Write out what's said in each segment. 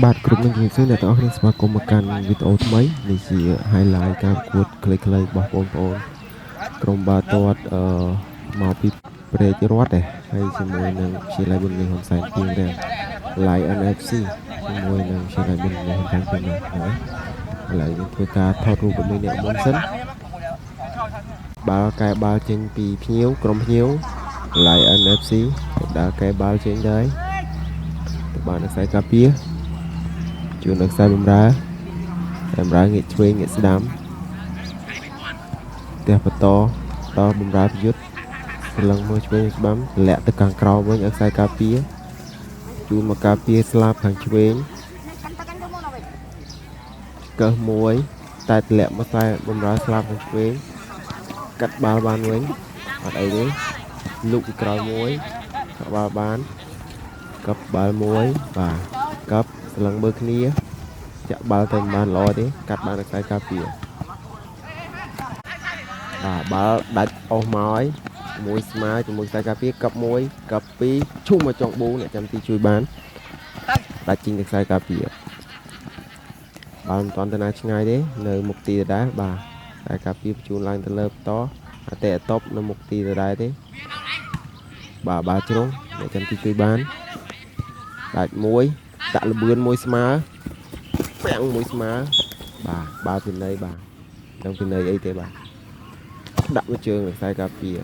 បាទគ្រប់នឹងជំរាបសួរអ្នកទាំងអស់គ្នាស្វាគមន៍មកកាន់វីដេអូថ្មីនេះជា highlight ការប្រកួតខ្លីៗរបស់បងប្អូនក្រុមបាល់ទាត់មកពីព្រែករត់ដែរហើយជាមួយនឹងវិទ្យាល័យប៊ុនហ៊ុនសែនពីងរាំង Lion FC ជាមួយនឹងវិទ្យាល័យប៊ុនហ៊ុនសែនពីងរាំងហើយឥឡូវយើងធ្វើការថតរូបជាមួយអ្នកមុនសិនបាល់កែបាល់ចេញពីភ្ញៀវក្រុមភ្ញៀវ Lion FC ដើរកែបាល់ចេញដែរទៅបានខ្សែការពារជួននៅខ្សែបំរើតែបំរើងាកឆ្វេងងាកស្ដាំផ្ទះបន្តដល់បំរើប្រយុទ្ធសលឹងមើលឆ្វេងស្ដាំទម្លាក់ទៅខាងក្រោមវិញឲ្យខ្សែការពារជូនមកការពារស្លាប់ខាងឆ្វេងកើសមួយតែទម្លាក់មកខ្សែបំរើស្លាប់ខាងឆ្វេងកាត់បាល់បានវិញអត់អីទេលូកពីក្រោយមួយកាត់បាល់បានកັບបាល់មួយបាទកັບសលឹងមើលគ្នាចាក់បាល់ទៅមិនបានល្អទេកាត់បានខ្សែការពារបាទបាល់ដាច់អស់មកហើយមួយស្មើជាមួយខ្សែការពារកັບ1កັບ2ឈុំមកចុងប៊ូអ្នកចាំទីជួយបានដាច់ចេញទៅខ្សែការពារបាល់មិនទាន់ទៅណាឆ្ងាយទេនៅមុខទីដដែលបាទខ្សែការពារបញ្ជូនឡើងទៅលើបន្តអតិអតបនៅមុខទីដដែលទេបាទបាល់ជ្រុងអ្នកចាំទីជួយបានដាច់មួយដាក់លបឿនមួយស្មើពាំងមួយស្មើបាទបាល់ពិន័យបាទដឹងពិន័យអីទេបាទដាក់មួយជើងខ្សែការពារ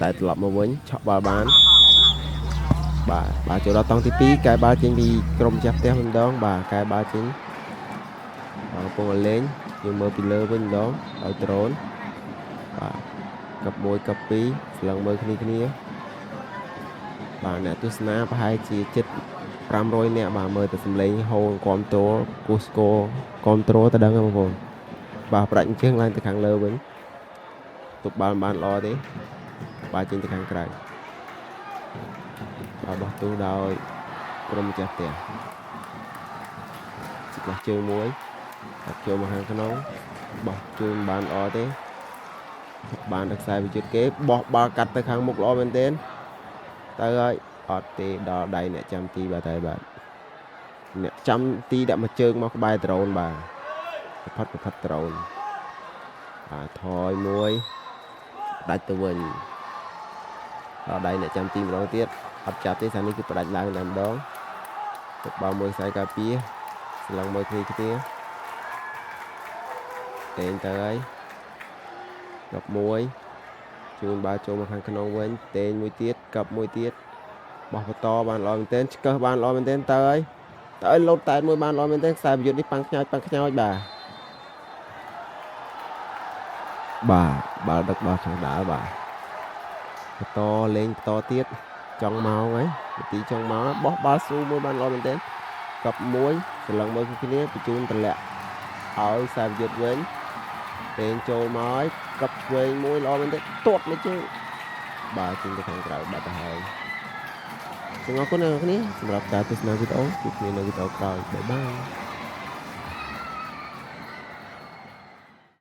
តែត្រឡប់មកវិញឆក់បាល់បានបាទបាទចូលដល់តង់ទី2កែបាល់ចេញពីក្រុមចាស់ផ្ទះវិញម្ដងបាទកែបាល់ចេញបាទកំពុងឲ្យលេងយើងមើលពីលើវិញម្ដងដោយដ្រូនបាទកັບ1កັບ2ស្លឹងមើលគ្នាគ្នាបាទអ្នកទស្សនាប្រហែលជាជិត500នាក់បាទមើលតែសំឡេងហូរគាំទ្រគូស្គរគាំទ្រទៅដឹងហ្នឹងបងប្អូនបាទប្រាច់ជើងឡើងទៅខាងលើវិញទប់បាល់មិនបានល្អទេបាទចេញទៅខាងក្រៅបាទបោះទូដោយក្រុមម្ចាស់ផ្ទះចកោះជើងមួយដាក់ចូលមកខាងក្នុងបោះជើងមិនបានល្អទេបានតែខ្សែវិជុតគេបោះបាល់កាត់ទៅខាងមុខល្អមែនទែនទៅហើយអត់ទេដល់ដៃអ្នកចាំទីបាទហើយបាទអ្នកចាំទីដាក់មួយជើងមកក្បែរដ្រូនបាទប្រផិតប្រផិតដ្រូនបាទថយមួយដាច់ទៅវិញដល់ដៃអ្នកចាំទីម្ដងទៀតអត់ចាប់ទេសានេះគឺផ្ដាច់ឡើងតែម្ដងទៅបាល់មួយខ្សែការពារស្លឹងមើលគ្នាគ្នាតេងទៅហើយកັບមួយជូនបាល់ចូលមកខាងក្នុងវិញតេងមួយទៀតកັບមួយទៀតបោះបន្តបានល្អមែនទែនឆ្កឹះបានល្អមែនទែនទៅហើយទៅឲ្យលោតតែមួយបានល្អមែនទែនខ្សែប្រយុទ្ធនេះប៉ាំងខ្ញោចប៉ាំងខ្ញោចបាទបាទបាល់ដឹកដល់ខាងដើបាទបន្តលេងបន្តទៀតចង់មកហើយនាទីចង់មកបោះបាល់ស៊ូមួយបានល្អមែនទែនកັບមួយសន្លឹងមើលគ្នាបញ្ជូនតម្លាក់ឲ្យខ្សែប្រយុទ្ធវិញតេងចូលមកហើយកັບឆ្វេងមួយល្អមែនទែនទាត់មួយជើងបាទចេញទៅខាងក្រៅបាត់ទៅហើយសូមអរគុណអ្នកនរគ្នាសម្រាប់ការទស្សនាវីដេអូជួបគ្នានៅវីដេអូក្រោយបាយបាយ។